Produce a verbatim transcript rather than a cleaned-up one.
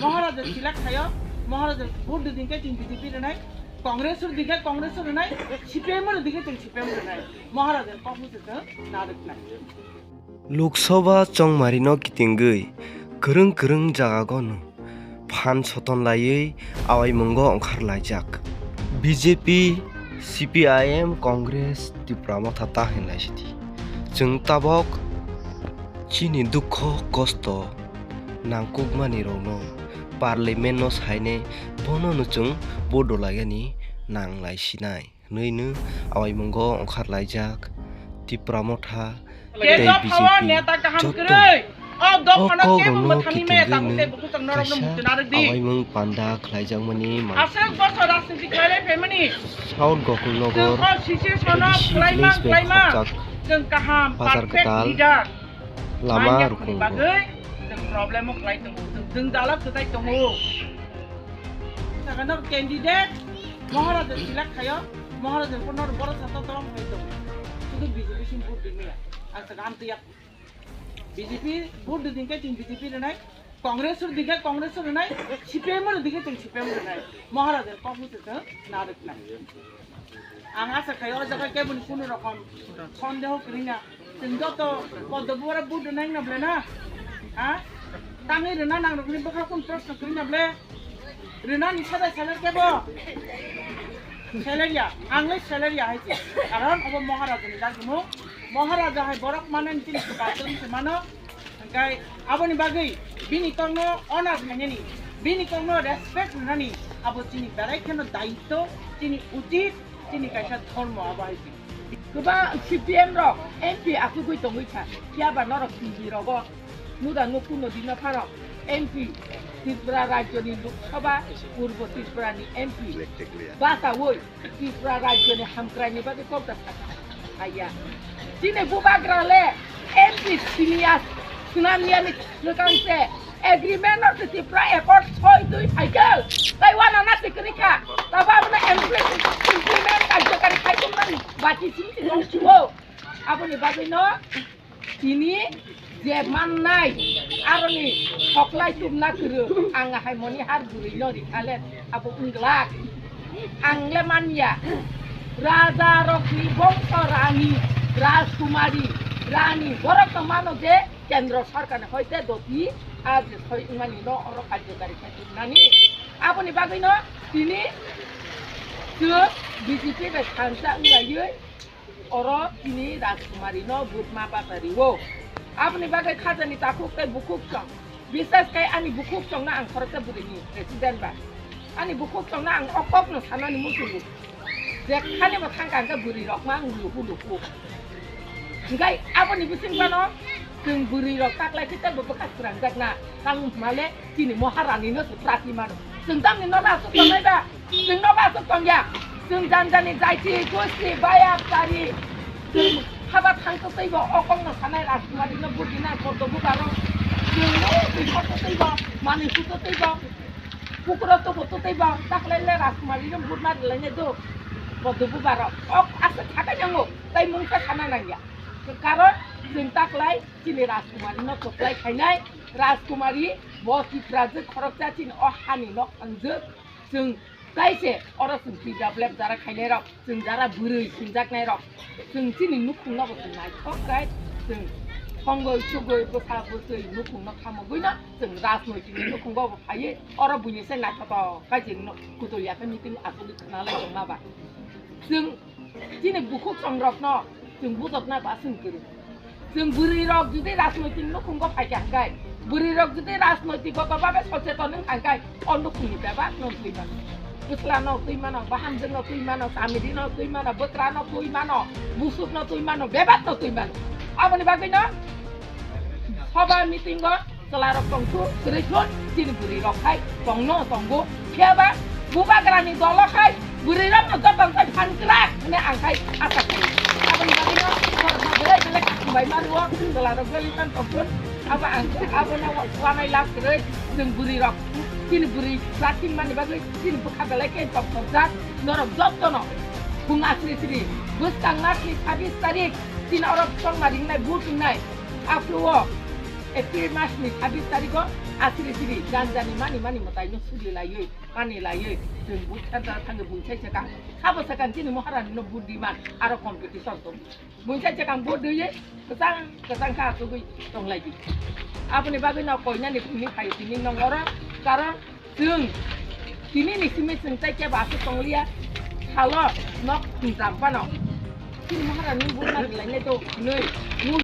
Maharaja select khayo, Maharaja vote di dingke chwng B J P rwnai, Congress rw dingke Congress rwnai, C P M rw dingke chwng C P M rwnai. Maharaja kok ni chwng narwknai. Lok Sabha chongmarino kitingwi kwrwng kwrwng jagagano phan soton laiwi awaimungo ongkhar laijak. B J P, C P I M, Congress, Tipra Motha ta hinlai sidi. Chwng tabok chini dukho kosto nangkukmanirokno parliament no sainai bono no chwng bodo laigani nanglai sinai. Hwnwi nw awaimungo ongkhar laijak Tipra Motha tei B J P joto. O kok rokno kitingwi nw kaisa awaimung panda khlaijakmani mangkha. South Gokul Nagar A D C village bai khopjak bazar kwtal lama rukung. Candidate Maharaja select khayo, Maharaja ni phone no boro sa to tong khai tong. Sudu B J P sim vote di maya. Ang sa gam tiyak. B J P vote di dingke chwng B J P rwnai, Congress rw dingke Congress rwnai, C P M rw dingke chwng C P M rwnai. Maharaja kok ni chwng narwknai. Ang asa khayo o jaga keboni kuno rokom sondeho kwrwina. Chwng joto poddo bora vote rwnai wngna ble na? Ha? Tangwi rwna nangrokni bwkha kung proshno kwrwina ble? Rwnani sadai salar kebo? Salar ya, ang le salar ya hai se. Karon obo Maharaja ni dagimung. Maharaja hai borok mano chini kwtal tong se mano. Hingkai aboni bagwi bini kokno honor khainani, bini kokno respect rwnani abo chini belai kheno daitto, chini uchit. Chini kaisa dhormo abo hai se. Kwbang C P M rok M P achugwi tongwi kha, phiya ba norok T V rogo muda nukhungno dino phano M P Tripura rajyoni Lok Sabha Purbo Tripurani M P bachaui Tripura rajyoni hamkraini bagwi kokda sakha. Haiya. Chini bubagra le M P siniya, swnamyani swkang se agreement no se Tripura Accord soi twi phaikhe. Tai wana na se kwrwi kha. Tabo abono implement, implement karjokari khai tongmani baki simi se tong chuo. Aboni bagwi no tini je mannai aroni hoklai tubna kwrwng ang hai moni har bwrwi no rikhale abo wngglak. Ang le manya raja rokni bongso rani, rajkumari, rani borok no mano je Kendro Sarkarni hoite doti a je soi wngmani no oro karjokari khe tubnani. Aboni bagwi no tini chwng B J P bai thansa wngwlaiwi oro tini Rajkumari no butma batario. Aboni bagwi khajani takhuk tei bukhuk chwng. Bisas khe ani bukhuk chwngno ang khoroksa bwrwini president ba. Ani bukhuk chwngno ang o kokno sanani muchungo. Jekhani bo thangkha hwnkhe bwrwi rokma ang luku luku. Hingkhai aboni bisingtano chwng bwrwi rok taklai khe teibo bwkha srangjakna. Tang hwnmale chini Maharani no se prati mano. Chwng tamni nono aswk tongnai ba? Chwng nogo aswk tongya. Chwng janjani jaiti, gosti, baya, bari. Chwng haba thangtwi teibo o kokno sanai Rajkumari no bujinai koto bubaro. Chwng no twi koto teibo, manwi kuto teibo. Pukuro tubu tutui ba taklai le Rajkumari no butna rwlainai do. Bodu bubarok. Ok, asa thakai nango. Tai mungsa sana nangya. Karon chwng taklai chini Rajkumari no kwplai khainai. Rajkumari bo Tiprajwk khoroksa chini o hani nok hangjwk. Chwng tai se oro chwng T W F jara khainai rok. Chwng jara bwrwi sinjaknai rok, chwng chini nukhungno bo chwng naithok khe chwng thongwi chugwi bwsa bwswi nukhungno khamogwino chwng rajnoitikni nukhungo bo phaiwi oro buini se naithotok khe chwng kutulya khe meeting asugwi khwnalai tongma ba. Chwng chini bukhuk chongrokno chwng bujokna ba chwng kwrwi. Chwng bwrwi rok jodi rajnoitik nukhungo phaikha hwnkhe, bwrwi rok jodi rajnoitik goto babe socheton wngkha hwnkhe, o nukhungni bebak no twi mano. Bwsla no twi mano, bahamjwk no twi mano, chamiri no twi mano, bwkra no twi mano, busuk no twi mano, bebak no twi mano. Aboni bagwi no soba meeting o chwla rok tong thu, kwrwi thun, chini bwrwi rok khai tong no tongo. Phiya ba bubagra ni dolo khai bwrwi rok no joto khai phan kwrak hwnwi ang khai asa khaio. Aboni bagwi no borok no belai belai kathum bai ma rwo, chwla rok belai phan tong thun. Abo ang, abo no wanai lab kwrwi, chwng bwrwi rok, chini bwrwi plastic mani bagwi chini bwkha belai khe tong tong jak. Norok joto no bung asri sri bwskang masni sabis tarik chini oro chongma ringnai, vote ringnai. Aphuru o April mas ni sabis tarikh o asiri siri ganjani mani mani mwtai no suri laiwi, mani laiwi, chwng vote center thangwi buisai chekang. Sabo chekang chini Maharani no vote di man, aro competition tong. Buisai chekang vote diwi, kwchang, kwchang kha achugwi tong lai di. Aboni bagwi no koinani phungni phaio tini nong oro, karon chwng tini ni simi chwng tai kebo aswk tong liya, salo nok thumjam phano. Chini Maharani vote mani lainai to, hinwi,